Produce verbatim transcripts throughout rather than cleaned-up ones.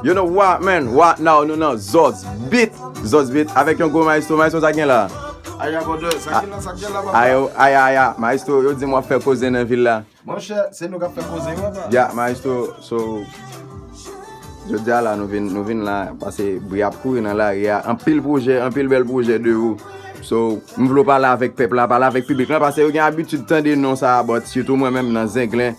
You know what, man? What now? Nou nan Zòs Beat. Zòs Beat avèk yon gwo maestro. Maestro, sa gen la? Aya, brother, sa gen la, sa gen la, papa? Aya, aya, aya. Maestro, yo di m w ap fè koze nan vil la. Monchè, se nou k ap fè koze yo, papa. Ya, maestro, so, jodi a la, nou vin, nou vin la, paske bri ap kouri nan lari a. Anpil pwojè, anpil bèl pwojè de ou. So, m vle w pale avèk pèp la, pale avèk piblik la, paske yo gen abitid tande non sa a, but sitou mwen menm nan Zenglen,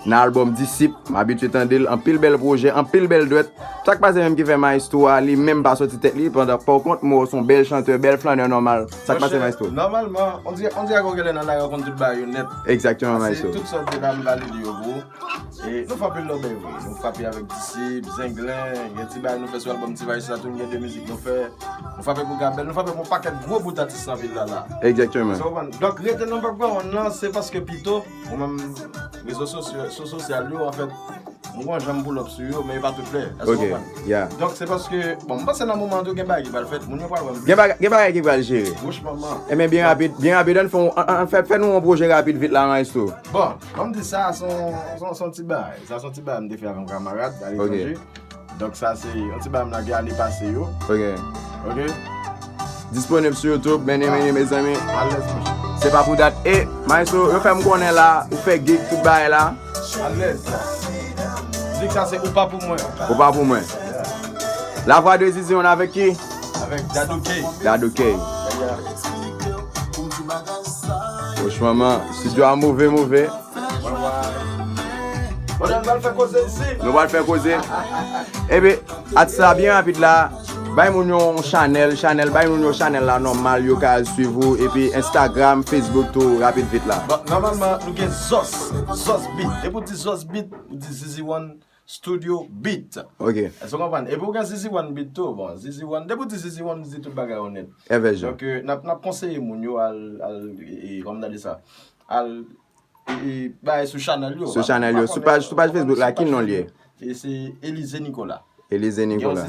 nan albòm Disip, m abitye tande l, anpil bèl pwojè, anpil bèl dwèt. Sa k pase menm ki fè Maestro a, li menm pa soti tèt li, pandan pa w kont, m wè w se yon bèl chantè, bèl flannè nòmal. Sa k pase, Maestro? Nòmalman, on dirait, on dirait gen lè nan lari, w konn tout bagay yo nèt. Egzakteman, Maestro. Se tout sòt de bagay m pale de yo, bro. E nou fè anpil lòbèy, vre. Nou frape avèk Disip, Zenglen, gen ti bagay nou fè sou albòm Ti Vayis la, tou, gen de mizik nou fè. Nou frape pou Gabèl, nou frape pou yon pakèt gwo bout atis nan vil la, la. Egzakteman. Sa w konprann? Donk, rete nan background nan, se paske pito, mwen menm, rezo sosyo, sou sosyal yo, anfèt, mwen gon jan m pull up sou yo, men e pa tout lè. Èske w konprann? Ok, yeah. Donk, se paske, bon, m panse nan moman an tou, gen bagay ki pral fèt, moun yo pral wè m plis. Gen bagay, gen bagay ki pral jere. Wouch manman. Ebyen, byen rapid, byen rapid, ann fè, fè nou yon pwojè rapid vit la, Maestro. Bon, ban m di sa, se yon, se yon, se yon ti bagay. Sa se yon ti bagay m te fè avè yon kamarad aletranje. Ok. Donk sa se yon ti bagay m lage ane pase yo. Ok. Ok. Disponib sou YouTube, mene mene mezanmi. Alèz monchè. Se pa pou dat. E, Maestro, yo fè m konnen la, ou fè gig tout bagay la. Alèz. Di sa se ou pa pou mwen. Ou pa pou mwen. La voix de Zizi, on avèk ki? Avèk Dadou K. Dadou K. Franchman, studio a move, move. Mwen, mwen. Bon, nou pral fè koze isi. Nou pral fè koze. Ebyen, atis la byen rapid la. Bay moun yo yon chanèl, chanèl, bay moun yo chanèl la nòmal, yo ka al swiv ou, epi Instagram, Facebook tou, rapid vit la. Bon, nòmalman, nou gen Zòs, Zòs Beat. Depi w di Zòs Beat, ou di Zizi One Studio Beat. Ok. Èske w konprann? Epi w gen Zizi One Beat tou. Bon, Zizi One, depi w di Zizi One, ou di tout bagay yo nèt. Evèjan. Donk, euh, n ap, n ap konseye moun yo al, al, e, e, kòman n ta di sa? Al e, bay sou chanèl yo. Sou chanèl yo. Sou paj, sou paj Facebook la, ki non l ye? E se Elize Nicolas. Elize Nicolas.